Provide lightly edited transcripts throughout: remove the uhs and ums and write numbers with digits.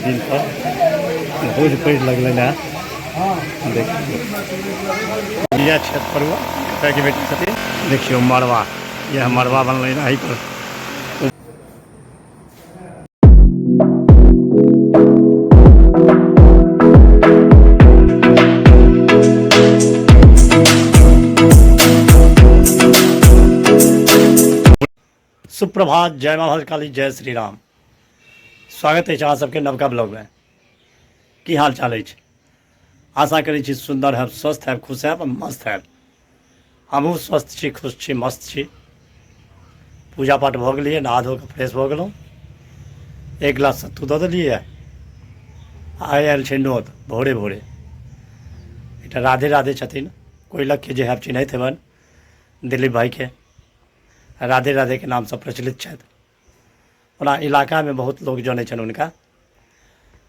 दिन पर भोज पड़ि लगलनि हेँ। देखियौ इएह छथि पड़ुआ के बेटी छथिन। देखियौ मड़बा, इएह मड़बा बनलै एहि पर। सुप्रभात, जय माँ भद्रकाली, जय श्री राम। स्वागत अछि अहाँ सबके नवका ब्लॉगमे। की हाल चाल अछि? आशा करै छी सुन्दर हैब, स्वस्थ हैब, खुश हैब, मस्त हैब। हमहूँ स्वस्थ छी, खुश छी, मस्त छी। पूजा पाठ भऽ गेलैए, नहा धो कऽ फ्रेश भऽ गेलहुँ। एक गिलास सत्तू दऽ देलियै। आइ आयल छै नोत भोरे भोरे। एकटा राधे राधे छथिन कोइलखके, जे हैब चिन्हैत हेबनि दिलीप भाइके, राधे राधेके नामसँ प्रचलित छथि। ओना इलाकामे बहुत लोक जनै छनि हुनका।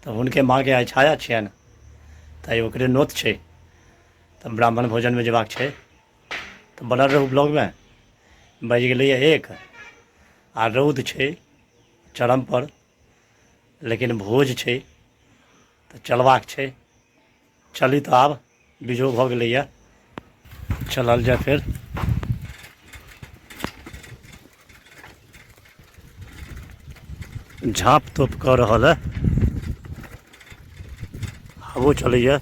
तऽ हुनके माँके आइ छाया छियनि, तऽ आइ ओकरे नोत छै, तऽ ब्राह्मण भोजनमे जेबाक छै। तऽ बनल रहू ब्लॉगमे। बाजि गेलैए 1 आ रौद छै चरमपर, लेकिन भोज छै तऽ चलबाक छै। चली तऽ आब बिजो भऽ गेलैए, चलल जाय फेर। झाँप तोप कऽ रहल है, हवो चलैए।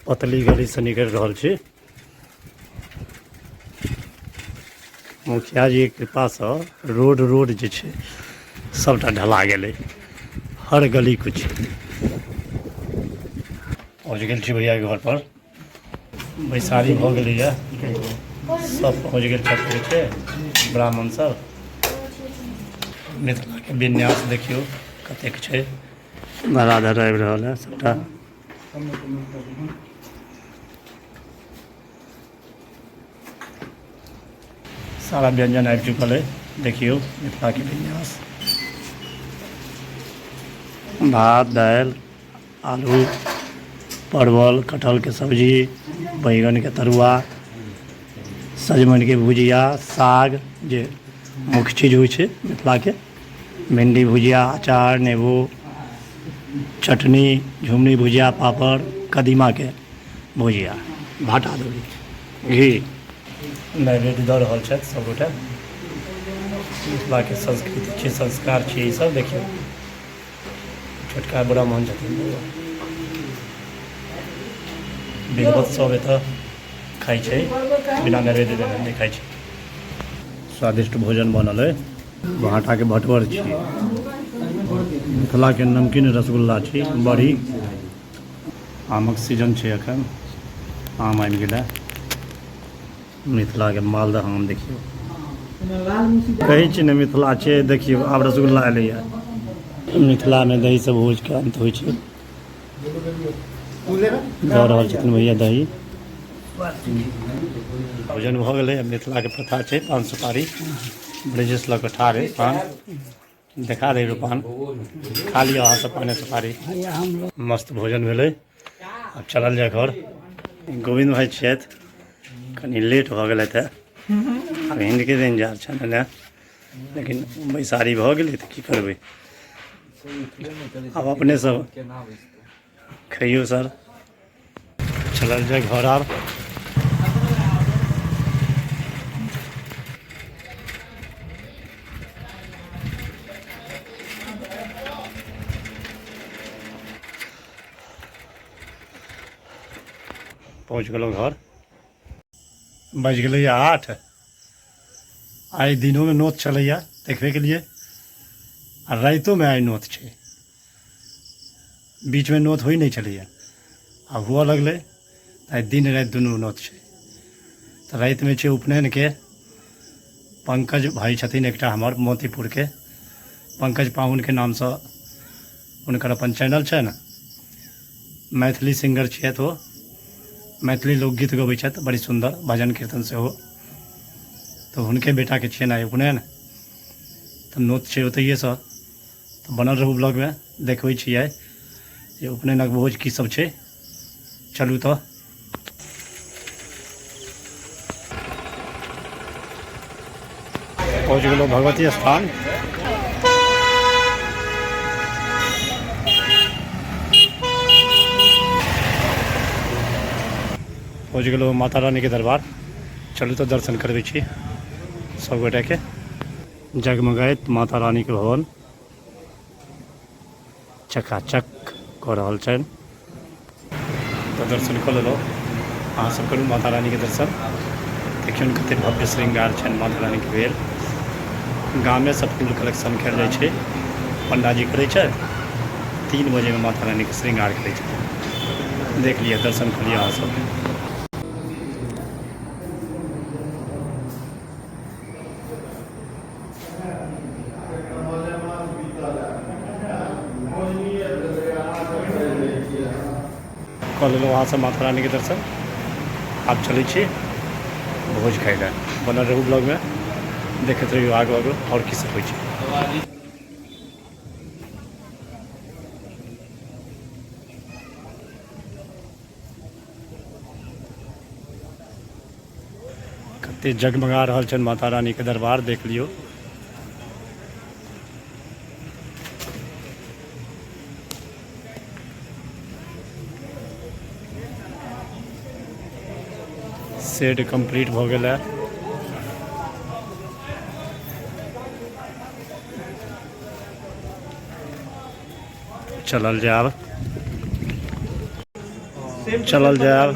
पतली गलीसँ निकलि रहल छी। मुखिया जी के कृपासँ रोड रोड जे छै सबटा ढला गेलै, हर गली कुछ। पहुँच गेल छी भैयाके घर पर। बैसारी भऽ गेलैए, सब पहुँच गेल छथि छै ब्राह्मण सब। मिथिलाके विन्यास देखियौ कतेक छै। धराधर आबि रहल है सबटा। सारा व्यंजन आबि चुकल है। देखियौ मिथिलाके विन्यास, भात, दालि, आलू, परवल, कटहलके सब्जी, बैगनके तरुआ, सजमनिके भुजिया, साग जे मुख्य चीज होइ छै मिथिलाके, भिंडी भुजिया, अचार, नेबो चटनी, झुमनी भुजिया, पापड़, कदीमाके भुजिया, भाटा दौरी, घी। नैवेद्य दऽ रहल छथि सभगोटे। मिथिलाके संस्कृति छियै, संस्कार छियै ईसभ। देखियौ छोटका ब्राह्मण छथिन, विधवत सब एतऽ खाइ छै, बिना नैवेद्य देने नहि खाइ छै। स्वादिष्ट भोजन बनल अइ। भाँटाके भटवर छी, मिथिलाके नमकीन रसगुल्ला छी, बड़ी। आमक सीजन छै एखन, आम आबि गेलै। मिथिलाके मालदह आम देखियौ, कहै छी ने मिथिला छै। देखियौ आब रसगुल्ला एलैए। मिथिलामे दहीसँ भोजके अन्त होइ छै। दऽ रहल छथिन भैया दही। भोजन भऽ गेलै। मिथिलाके प्रथा छै पान सुपारी। ब्रजेश लऽ कऽ ठाढ़ हइ, पान देखा दे, पान खा लिअ अहाँ सब पाने सुपारी। मस्त भोजन भेलै, आब चलल जाय घर। गोविन्द भाइ छथि, कनि लेट भऽ गेलै तऽ आब हिनके दिन जा छनि ने, लेकिन बैसारी भऽ गेलै तऽ की करबै आब, अपने सब खैयौ सर। चलल जाय घर आब। पहुँच गेलहुँ घर, बाजि गेलैए 8। आइ दिनोमे नोत छलैए, देखबे केलिए, आ रातिओमे आइ नोत छै। बीचमे नोत होइ नहि छलैए, आब हुअ लगलै। आइ दिन राति दुनू नोत छै। तऽ रातिमे छै उपनयनके। पंकज भाइ छथिन एकटा हमर मोतीपुरके, पंकज पाहुनके नामसँ हुनकर अपन चैनल छनि। मैथिली सिंगर छियथि ओ, मैथिली लोकगीत गबै छथि बड़ी सुन्दर, भजन कीर्तन सेहो। तऽ हुनके बेटाके छियनि आइ उपनयन, तऽ नोत छै ओतहिएसँ। तऽ बनल रहू ब्लॉगमे, देखबै छी आइ जे उपनयनक भोज की सब छै। चलू तऽ पहुँच गेलहुँ भगवती स्थान। पहुँच गेलहुँ माता रानीके दरबार। चलू तऽ दर्शन करबै छी सब गोटेके। जगमगाइत माता रानीके भवन चकाचक कऽ रहल छनि। तऽ दर्शन कऽ लेलहुँ, अहाँ सब करू माता रानीके दर्शन। देखियौ ने कते भव्य श्रृंगार छनि माता रानीके भेल। गामेसँ फूल कलेक्शन कयल जाइ छै, पंडाजी करै छथि। 3 बजेमे माता रानीके श्रृंगार करै छथिन। देख लिअ, दर्शन कऽ लिअ अहाँ सब। कऽ लेलहुँ अहाँसभ माता रानीके दर्शन। आब चलै छी भोज खाइ लए। बनल रहू ब्लॉगमे, देखैत रहियौ आगू आगू आओर की सब होइ छै। कते जगमगा रहल छनि माता रानीके दरबार, देख लियौ। सेट कम्प्लीट भऽ गेल है। चलल जायब, चलल जायब।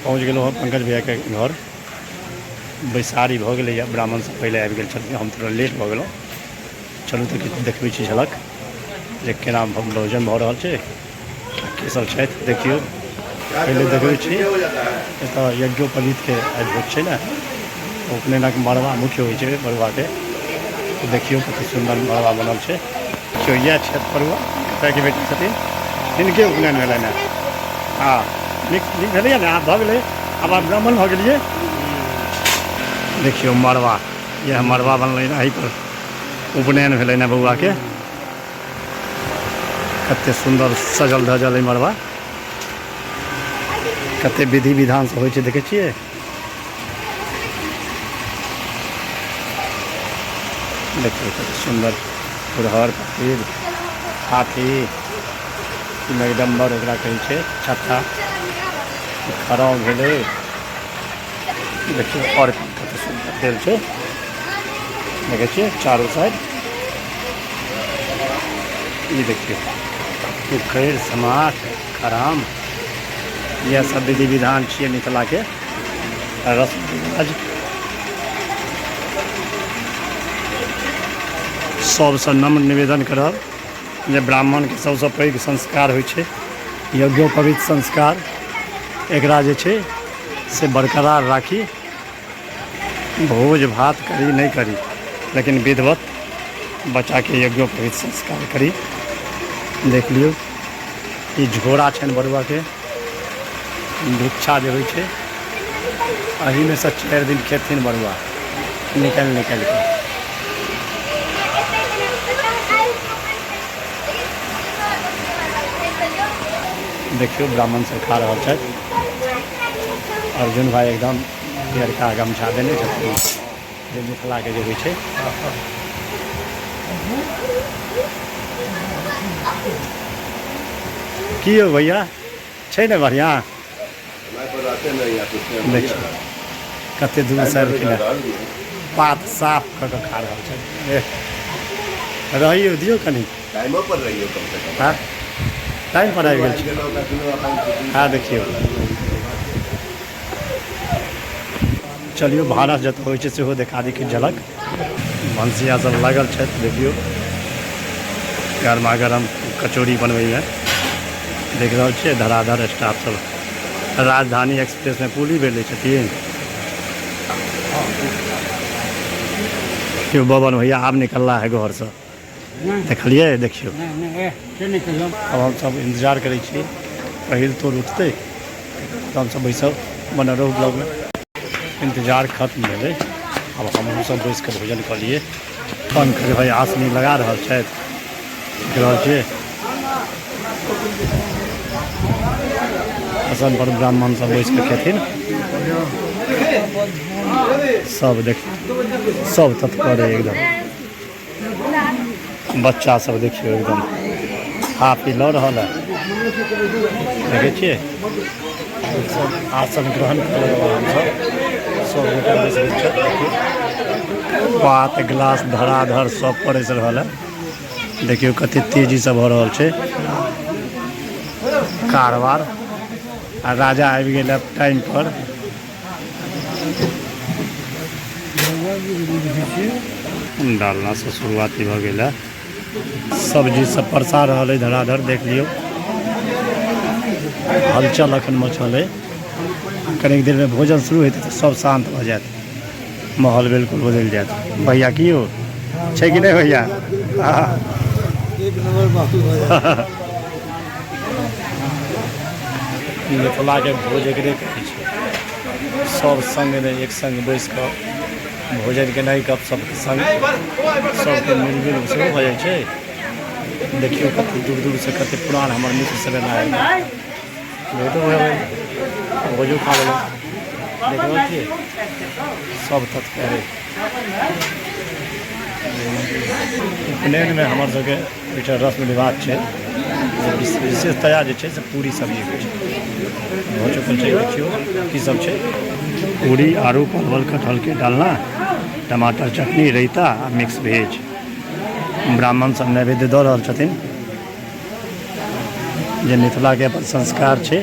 पहुँच गेलहुँ हम पंकज भैयाके घर। बैसारी भऽ गेलैए, ब्राह्मण सब पहिले आबि गेल छलखिन, हम थोड़ा लेट भऽ गेलहुँ। चलू तऽ किछु देखबै छी झलक जे केना भोजन भऽ रहल छै, के सब छथि। देखियौ, पहिले देखबै छी एतऽ यज्ञोपवीतके आइ भोज छै ने, उपनयनक मड़बा मुख्य होइ छै बरुआके। देखियौ कते सुन्दर मड़बा बनल छै। देखियौ, इएह छथि बरुआ, कतयके बेटी छथिन, हिनके उपनयन भेलनि हेँ। हँ, नीक नीक भेलैए ने, आब भऽ गेलै, आब आब ब्राह्मण भऽ गेलियै। देखियौ मड़बा, इएह मड़बा बनलै ने, एहिपर उपनयन भेलै ने बौआके। कते सुन्दर सजल धजल अइ मड़बा, कते विधि विधानसँ होइ छै, देखै छियै। देखियौ कते सुन्दर पुरहर पतिर हाथी मेघडम्बर ओकरा कहै छै, छत्ता खड़ाउं भेलै। देखियौ आओर कते सुन्दर देल छै, देखै छियै चारू साइड। ई देखियौ उखड़ि समाठ खराम, इएह सब विधि विधान छियै मिथिलाके रस्म रिवाज। सबसँ नम्र निवेदन करब जे ब्राह्मणके सबसँ पैघ संस्कार होइ छै यज्ञोपवीत संस्कार, एकरा जे छै से बरकरार राखी। भोज भात करी नहि करी, लेकिन विधिवत बच्चाके यज्ञोपवीत संस्कार करी। देख लियौ, ई झोरा छनि बरुआके, भिक्षा जे होइ छै एहिमे सँ 4 दिन खेथिन बरुआ निकालि निकालि कऽ। देखियौ ब्राह्मण सब खा रहल छथि। अर्जुन भाई एकदम पियरका गमछा देने छथिन जे मिथिलाके जे होइ छै। की यौ भैया, छै ने बढ़िआँ? देखियौ कते दूर से आबि पात साफ कऽ कऽ खा रहल छै। रहियौ दियौ कनि टाइमो पर रहियौ कम से कम। हाँ, टाइम पर आबि गेल छी। हाँ देखियौ, चलियौ भानस जतऽ होइ छै सेहो देखा दी किछु झलक। भनसिया सब लागल छथि, देखियौ गरमा गरम कचौड़ी बनबैमे देख रहल छियै। धराधर स्टाफ सब राजधानी एक्सप्रेसमे पूरी बेलै छथिन। देखियौ बबन भैया आब निकलला है घरसँ, देखलियै? देखियौ आब हमसब इन्तजार करै छी पहिल तोर उठतै तऽ हमसब बैसब। बनल रहू ब्लॉगमे। इन्तजार खत्म भेलै, आब हमहूँ सब बैस कऽ भोजन कऽ लिए। पंकज भाई आसनी लगा रहल छथि, देख रहल छियै। आसन पर ब्राह्मण सब बैस कऽ खेथिन। सब देख सब तत्पर है एकदम। बच्चा सब देखियौ एकदम खा पी लऽ रहल है। देखै छियै सब आसन ग्रहण कऽ लेलहुँ हमसब, सब गोटा बैस गेल छथि। देखियौ पात गिलास धराधर सब परसि रहल है। देखियौ कते तेजीसँ भऽ रहल छै कारबार। आ राजा आबि गेल है टाइम पर। डालना से शुरुआती भऽ गेल है। सब्जी सब परसा रहल है धराधर, देख लियौ हलचल अखन मचल है। कनिक देर में भोजन शुरू हेतै तऽ सब शांत भऽ जायत, माहौल बिल्कुल बदलि जायत। भैया की हो छै कि नहि भैया? एक नंबर माहौल भऽ जायत। मिथिलाके भोज एकरे कहै छै, सब संगमे एक संग बैस कऽ भोजन केनाइ, गप सपके संग सबके मिलजुल सेहो भऽ जाइ छै। देखियौ कते दूर दूरसँ कते पुरान हमर मित्र सब एला है, भेटो भऽ गेल, भोजो खा लेलहुँ। देख रहल छियै सब तत्पर। उपनयनमे हमर सबके एकटा रस्म रिवाज छै जे विशेषतया जे छै से पूरी सब्जी होइ छै। भऽ चुकल छै, देखियौ की सब छै। पूरी, आलू, परवल, कटहलके डालना, टमाटर चटनी, रायता आ मिक्स भेज। ब्राह्मण सब नैवेद्य दऽ रहल छथिन, जे मिथिलाके अपन संस्कार छै।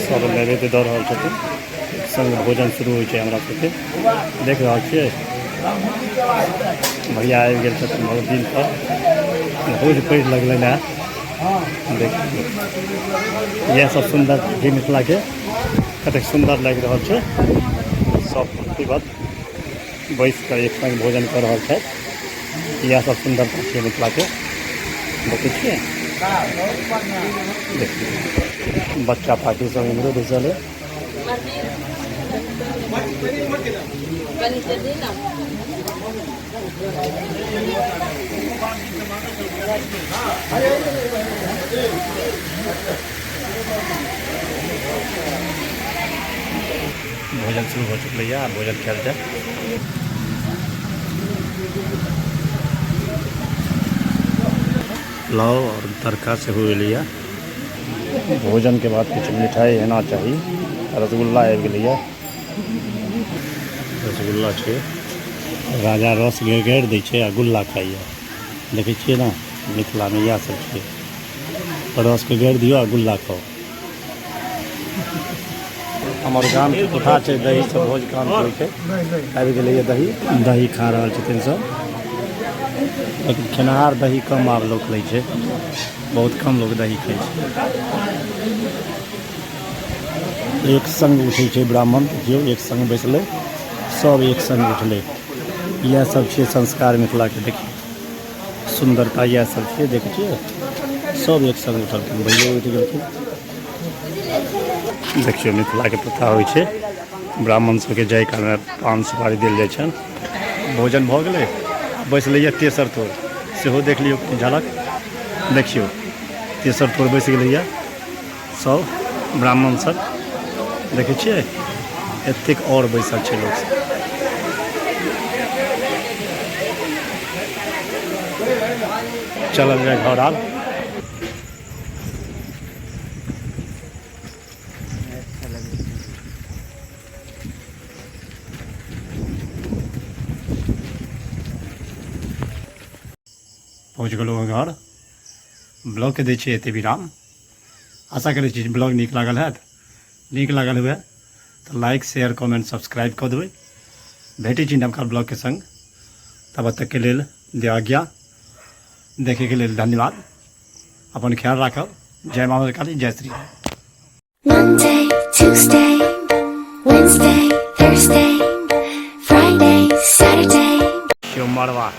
सब नैवेद्य दऽ रहल छथिन, संग भोजन शुरू होइ छै हमरा सबके। देख रहल छियै भैया आबि गेल छथिन बहुत दिन पर, भोज पड़ि लगलनि हेँ। देखियौ इएह सब सुन्दर छै मिथिलाके, कतेक सुन्दर लागि रहल छै। सब पंक्तिबद्ध बैस कऽ एक संग भोजन कऽ रहल छथि। इएह सब सुन्दरता छै मिथिलाके। देखै छियै, देखियौ बच्चा पार्टी सब इम्हरो बैसल है। भोजन शुरू हो चुकलै है, भोजन खायल जाय। पुलाव आओर तड़का सेहो एलैए। भोजनके बाद किछु मिठाइ हेना चाही। रसगुल्ला आबि गेलैए, रसगुल्ला छै। राजा रस गारि दै छै आ गुल्ला खाइए। देखै छियै ने मिथिलामे इएह सब छै, रसके गारि दियौ आ गुल्ला खाउ। हमर गामके कोठा छै, दही सब भोज काम होइ छै। आबि गेलैए दही, दही खा रहल छथिन सब। लेकिन खेनिहार दही कम आब लोक लै छै, बहुत कम लोक दही खाइ छै। एक संग उठै छै ब्राह्मण, देखियौ एक संग बैसलै सब, एक संग उठलै। इएह सब छियै संस्कार मिथिलाके। देखियौ सुन्दरता इएह सब छियै। देखै छियै सब एक संग उठलखिन, भैयो उठि गेलखिन। देखियौ मिथिलाके प्रथा होइ छै ब्राह्मण सबके जाय कालमे पान सुपारी देल जाइ छनि। भोजन भऽ गेलै, बैसलैए तेसर तोर, सेहो देख लियौ झलक। देखियौ तेसर तोर बैस गेलैए सब ब्राह्मण सब। देखै छियै एतेक आओर बैसल छै लोक सब। चलल जाय घर। आब पहुँच गेलहुँ घर। ब्लॉगके दै छियै एते विराम। आशा करै छी ब्लॉग नीक लागल हैत। नीक लागल हुए तऽ लाइक शेयर कमेंट सब्सक्राइब कऽ देबै। भेटै छी नवका ब्लॉगके संग, तब तकके लेल दे आज्ञा। देखैके लेल धन्यवाद। अपन ख्याल राखब। जय माँ काली, जय Shri Ram. Monday, Tuesday, Wednesday, Thursday, Friday, Saturday. देखियौ मड़वा।